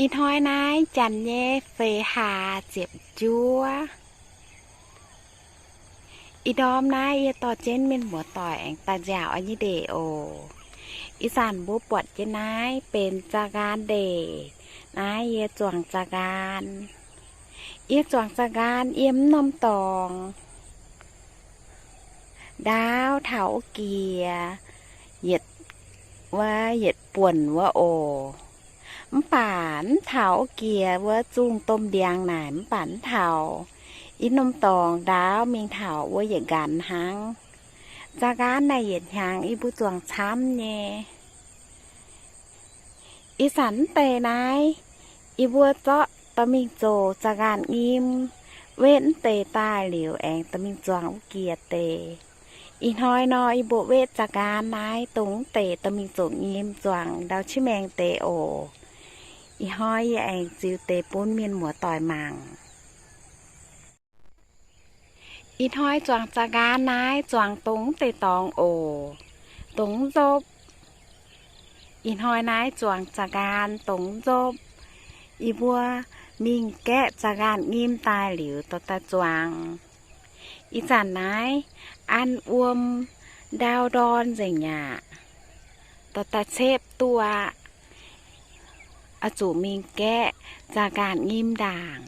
Ih hnoi naaiv janx nyei feix hlaax ziepc juov. Ih ndorm naaiv yie dorh jienv mienh muoz-doic aengx daaih nziaauc oix nyei ndeic oc. Ih zanc mbuo buatc jienv naaiv benx za'nqaan ndeic. Naaiv yie zuangx za'nqaan. Yie zuangx za'nqaan yiem norm dorngx. Ndaauv taux wuov jiex, yietc, wuov yietc buonc wuov oc. Mv baac mv taux wuov jiex wuov zungh domh ndiangx naaic, mv baac mv taux. Yie norm dorngx ndaauv mingh taux wuov yietc nqanx hnangv. Za'nqaan naaic yietc hnyangx yie mbuo zuangx camv nyei. Ih zanc mv deix naaiv, yie mbuo zorqv dorh mingh zoux za'nqaan nyim, wetv mv deix daaih liuz aengx dorh mingh zuangx wuov jiex deix. Ih hnoi nor, yie mbuo wetv za'nqaan naaiv dongh mv deix dorh mingh zoux nyim zuangx ndau-qiex maengx deix oc. Ih hnoi yie aengx ziux deix bun mienh muoz-doic mangc. Ih hnoi zuangx za'nqaan naaiv zuangx dongh mv deix dorngx oc. Dongh mv nzopv. Ih hnoi naaiv zuangx za'nqaan dongh mv nzopv. Yie mbuo mingh gaeqv za'nqaan nyim daaih liuz dorh daaih zuangx. Ih zanc naaiv an wuom ndau ndorn nzengc aqv. Dorh daaih cepv duqv aqv. Oix zuqc mingh gaeqv za'nqaan nyim ndaangc.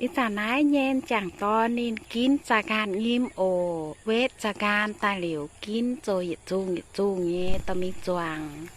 Ih zanc naaiv nyei m'jangc dorn ninh ginv za'nqaanh nyim oc. Wetv za'nqaanh daaih liuz ginv zoux yietc zungh yietc zungh nyei dorh mingh zuangx.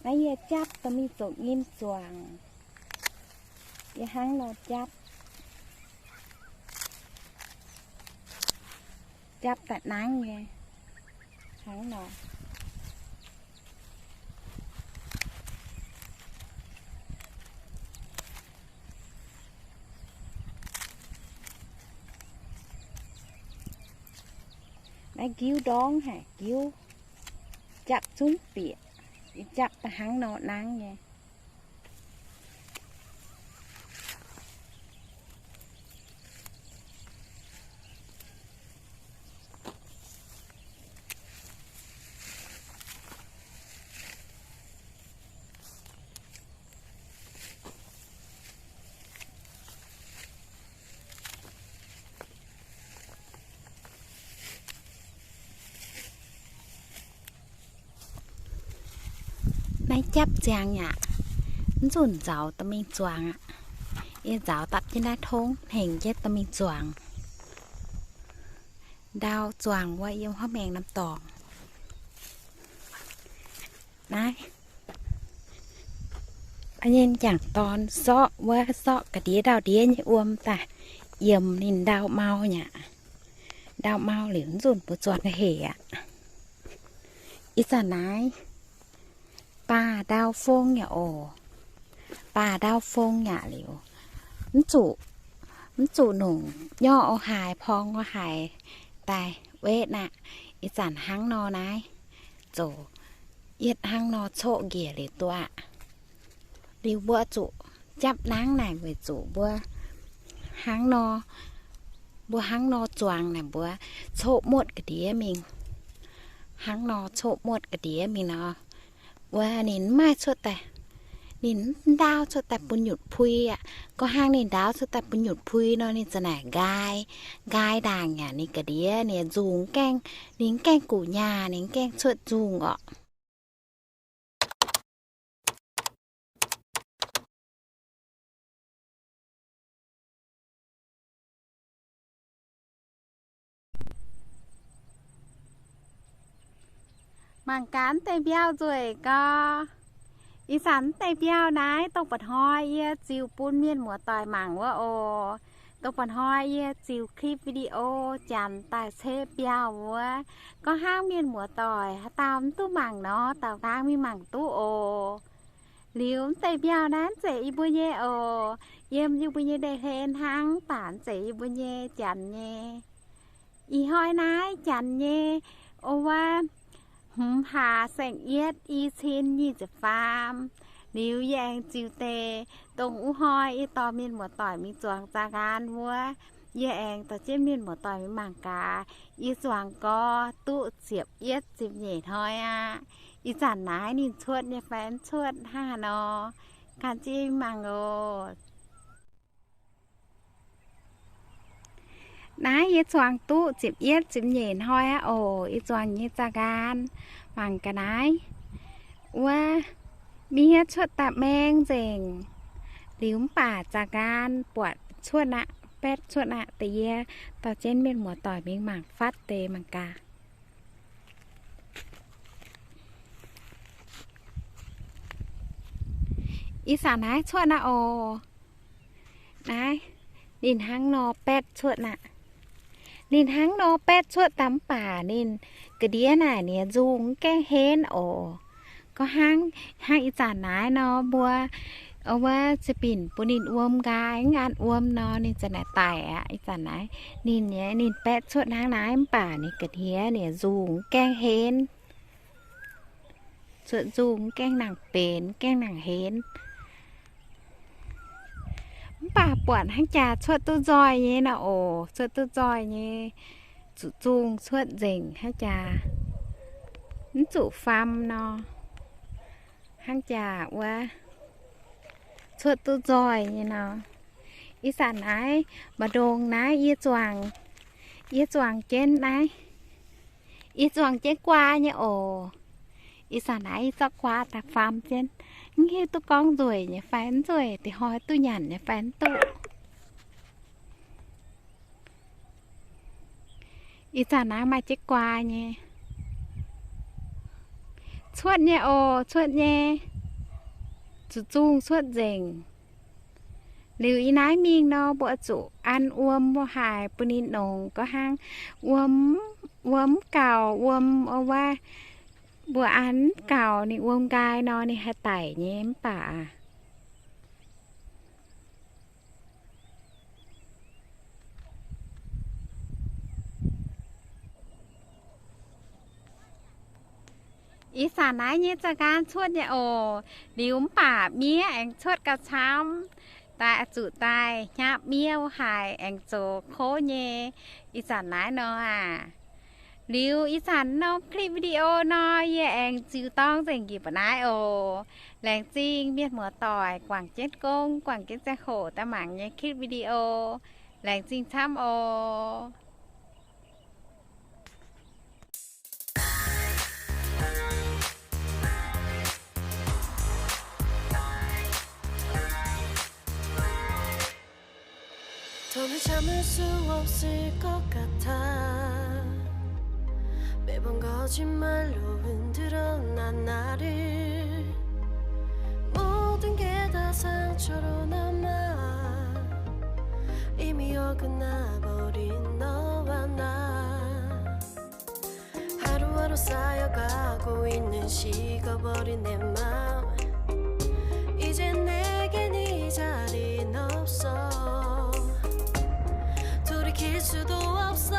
Naaiv yie japv dorh mingh zoux nyim zuangx. Yie hnangv nor japv. Japv daaih nangv nyei. Hnangv nor. Naaiv nqiuv ndorngv haic, nqiuv japv zungv bieqc. Japv daaih hnangv nor nangv nyei. Naaiv japv ziangx yaac mv nzunc nzauz dorh mingh zuangx aqv. Yie nzauz dapv jienv naaiv tongv hnengx jienv dorh mingh zuangx. Ndau zuangx wuov yiem huav maengx norm dorngx. Naaiv nyei m'jangc dorn sorqv wuov, sorqv ga'ndiev ndau-ndiev nyei wuom daaih yiemx ninh ndau mau nyei aqv. Ndau mau liuz mv nzunc mbuo zuangx hec aqv. Ih zanc naaiv baac ndau fong yaac oc. Baac ndau fong yaac liuz, mv zuqc, mv zuqc nongc nyorqv o haaix, porng o haaix daaih wetv aqv. Ih zanc hnangv nor naaiv, zoux yietv hnangv nor coqv njiec liuz duqv aqv. Liuz mbuo zuqc japv nangv naaic weic zuqc mbuo hnangv nor, mbuo hnangv nor zuangx naaic mbuo coqv muotv ga'ndiev mingh. Hnangv nor coqv muotv ga'ndiev mingh nor, wuov ninh mv maaih cuotv daaih, ninh mv ndaauv cuotv daaih bun nyutc pui aqv. Gorngv hnangv ninh ndaauv cuotv daaih bun nyutc pui nor, ninh za'naaic nqaai, nqaai ndaangc yaac ninh ga'ndiev ninh nzungh gaengh, ninh gaengh guqc nyaah, ninh gaengh cuotv nzungh orqc. Mangc gaax deix mbiauh nzueic gau. Ih zanc deix mbiauh naaiv dongh mba'hnoi yie ziux bun mienh muoz-doic mangc wuov oc. Dongh mba'hnoi yie ziux คลิปวิดีโอ janx daaih ceix mbiauh wuov. Gorngv hnangv mienh muoz-doic haaix dauh mv duqv mangc nor, daaux nqaang mingh mangc duqv oc. Liuz deix mbiauh naaiv mv zeiz yie mbuo nyei oc. Yiem yie mbuo nyei ndeic-hlen hnangv, mv baac mv zeiz yie mbuo nyei, janx nyei. Ih hnoi naaiv janx nyei, o wuov, hmz hlaax saeng-yietv i cin nyic ziepc faam. Liuz yie aengx ziux deix dongh wuov hnoi yie dorh mienh muoz-doic mingh zuangx za'nqaan wuov. Yie aengx dorh jienv mienh muoz-doic mingh mangc gaax, yie zuangx gorx duqv ziepc yietv ziepc nyeic hnoi aqv. Ih zanc naaiv ninh cuotv nyei fai mv cuotv hnangv haaix nor, gan jienv mangc oc. Naaiv yie zuangx duqv ziepc yietv ziepc nyeic hnoi aqv oc. Yie zuangx nyei za'nqaan, mangc ga'naaiv wuov, miev cuotv daaih maeng nzengc. Liuz mv baac za'nqaan buatc cuotv aqv, baetv cuotv aqv. Deix yie dorh jienv mienh muoz-doic mingh mangc fatv deix mangc gaax. Ih zanc naaiv cuotv aqv oc. Naaiv, ninh hnangv nor baetv cuotv aqv. Ninh hnangv nor baetv cuotv daaih mv baac ninh ga'ndiev naaic ninh nzungh mv gaengh henv oc. Gorngv hnangv, hnangv ih zanc naaiv nor mbuo, wuov, za'binc bun ninh wuom nqaai, mv an wuom nor ninh za'naaic daic aqv. Ih zanc naaiv ninh nyei, ninh baetv cuotv hnangv naaiv mv baac ninh ga'ndiev ninh nzungh mv gaengh henv. Cuotv nzungh mv gaengh nangc benx, mv gaengh nangc henv. Mv baac buatc hnangv jaax cuotv duqv nzoih nyei nor oc. Cuotv duqv nzoih nyei, zuqc zungh cuotv nzengc hnangv jaax, mv zuqc faam nor. Hnangv jaax wuov, cuotv duqv nzoih nyei nor. Ih zanc naaiv maaih ndongc naaiv yie zuangx, yie zuangx jienv naaiv, yie zuangx jienv guaa nyei oc. Ih zanc naaiv yie zorqv guaa daaih faam jienv. Mv hiuv duqv gorngv nzueic nyei fai mv nzueic, da'hnoi duqv nyanc nyei fai mv duqv. Ih zanc naaiv maaih jienv guaa nyei. Cuotv nyei oc, cuotv nyei. Zuqc zungh cuotv nzengc. Liuz ih naaiv mingh nor, mbuo zuqc an wuom mbuo haaix bun ninh nongx. Gorngv hnangv wuom, wuom mv gaux, wuom, o wuov, mbuo an mv gaux ninh wuom nqaai nor, ninh haih daic nyei mv baac aqv. Ih zanc naaiv nyei za'nqaan cuotv nyei oc. Liuz mv baac miev aengx cuotv gauh camv. Daaih zuqc daaih hnyapv miev wuov haic aengx zoux kouv nyei. Ih zanc naaiv nor aac. Liuz ih zanc norm คลิปวิดีโอ nor, yie aengx ziux dorng nzengc njiec mbu'naaiv oc. Laengz zingh mienh muoz-doic guangc jienv gong, guangc jienv ziangh hoc daaih mangc nyei คลิปวิดีโอ. Laengz zingh camv oc. 하루하루 쌓여가고 있는 식어버린 내 맘 이제 내겐 이 자리는 없어 돌이킬 수도 없어